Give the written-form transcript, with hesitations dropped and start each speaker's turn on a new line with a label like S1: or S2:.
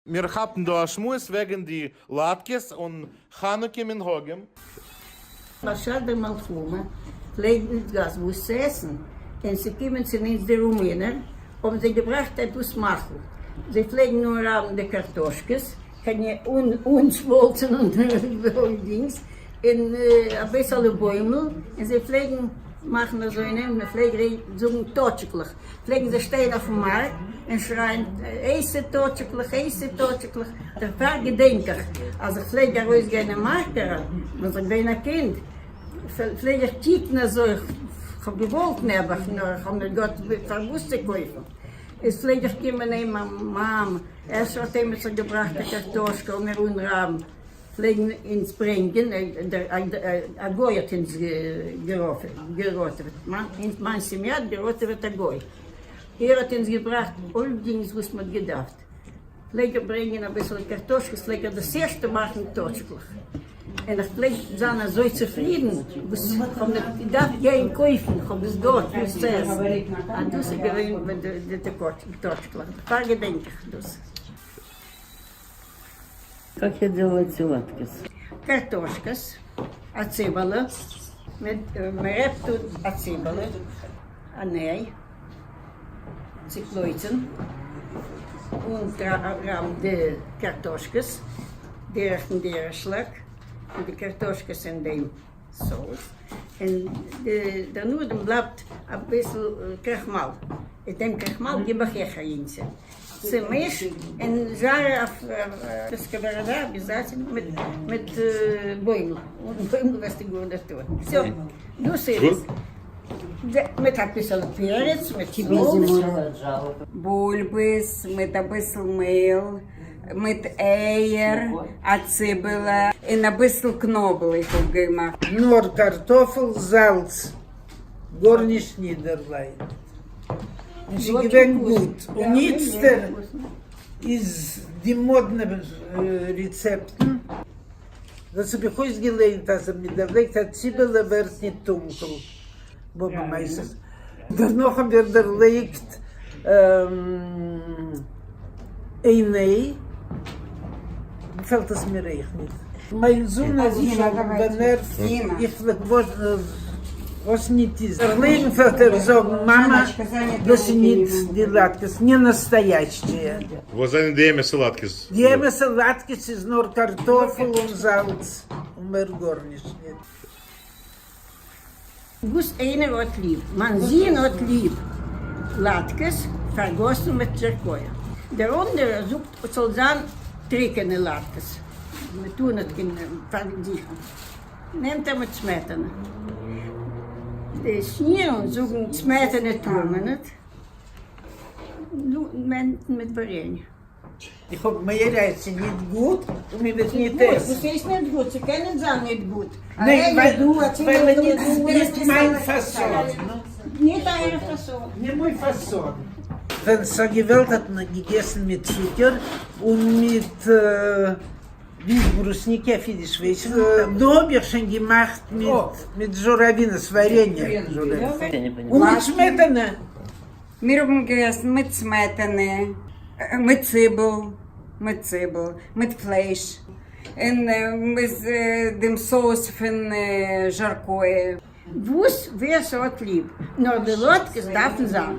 S1: מיר כאפן דא א שמועס וועגן די לאטקעס און חנוכה מנהגים.
S2: בשעת דער מלחמה פלעגט ניט גאס וואס צו עסן, און ס'קומען צו אונז די רומינער, האבן זיי געבראכט עטוואס מאכל, זיי פלעגן אנרייבן די קארטאשקעס, אנשמאלצן און דינגס, און אביסעלע בוימל, און זיי פלעגן מאכן אזוינע, מען פלעג זאגן טאטשיקלעך, פלעגן זיי שטיין אויפן מארק און שרייען הייסע טאטשיקלעך, הייסע טאטשיקלעך, דערפאר געדענק איך אז איך פלעג ארויסגיין אין מארק אריין ווען איך בין געווען א קינד, פלעג איך קוקן אזוי, כ'האב געוואלט נעבעך נאר איך האב נישט געהאט פארוואס צו קויפן, איז פלעג איך קומען אים מאמע, אפשר האט עמיצער געבראכט א קארטאשקע לאמיר אנרייבן. פלעגן אונז ברענגען, א גוי האט אונז געראטעוועט, מיין סעמיע האט געראטעוועט א גוי, ער האט אונז געבראכט אלדינגס וואס מען האט געדארפט, פלעג ער ברענגען אביסעלע קארטאשקעס, פלעג ער דאס ערשטע מאכן טאטשקלעך, און איך פלעג זיין אזוי צופרידן וואס איך האב נישט געדארפט גיין קויפן, איך האב עס דארט וואס צו עסן, אז דאס איז געווען די טאטשקלעך, דערפאר געדענק איך דאס.
S3: Как я делаю эти латкес?
S2: קארטאשקעס, א ציבעלע, מען רעפט אן א ציבעלע, אן איי, צוקלויצן, און רייבן די קארטאשקעס דורך און דורכשלעק, און די קארטאשקעס אין דעם סאוס, און דערנאכדעם בלייבט אביסל קראכמאל, איז דעם קראכמאל גיב איך אויך אהינצו. צומיש און זשאר אויף די סקאוואראדא אביזאטעלנע מיט בוימל, אן בוימל וועסטו גארנישט טון, סאו דאס איז עס, מיט אביסעלע פערץ מיט סאלץ.
S4: בולבעס מיט אביסל מעהל, מיט אייער, א ציבעלע, און אביסל קנאבל איך האב געמאכט.
S5: נאר קארטאפל, זאלץ, גארנישט ניט דערלייגט, און ס'איז געווען גוט, און איצטער איז די מאדנע רעצעפטן, דאס האב איך אויסגעלערנט אז מען דערלייגט א ציבעלע ווערט ניט טונקל, באבע מעשה'ס, דערנאך האב איך דערלייגט איין איי, געפעלט עס מיר אויך ניט. מיין זון האט שוין באמערקט איך פלעג וואס ניט איז דערלייגן פלעגט ער זאגן מאמע דאס איז ניט די לאטקעס не настоящие.
S1: וואס זענען די אמת'ע לאטקעס?
S5: די אמת'ע לאטקעס איז נאר קארטאפל און זאלץ און מער גארנישט ניט.
S2: וואס איינער האט ליב. מיין זון האט ליב לאטקעס פארגאסן מיט זשארקאע. דער אנדערער זאגט עס זאל זיין טריקענע לאטקעס, מען טאר ניט קיין פארזיכן, נעמט ער מיט סמעטענע. די שנירן זאגן סמעטענע טאר מען ניט, נעמט מען מיט ווארעניע.
S5: איך האב מורא אז ס'איז ניט גוט און מען וועט ניט עסן.
S2: וואס הייסט ניט גוט? ס'קען ניט זיין ניט גוט.
S5: ניין, ווייל ניט מיין פאסאן.
S2: ניט אייער פאסאן.
S5: ניט מיין פאסאן. ווען ס'האט געוועלט האט מען געגעסן מיט צוקער און מיט ווי брусника אויף אידיש ווייס איך ניט. דא האב איך שוין געמאכט מיט זשוראווינע, с варенья און מיט סמעטענע.
S4: מיר האבן געגעסן מיט סמעטענע, מיט ציבל, מיט ציבל, מיט פלייש, און מיט דעם סאוס פון זשארקאע.
S2: וואס ווער ס'האט ליב, נאר די לאטקעס דארפן זיין.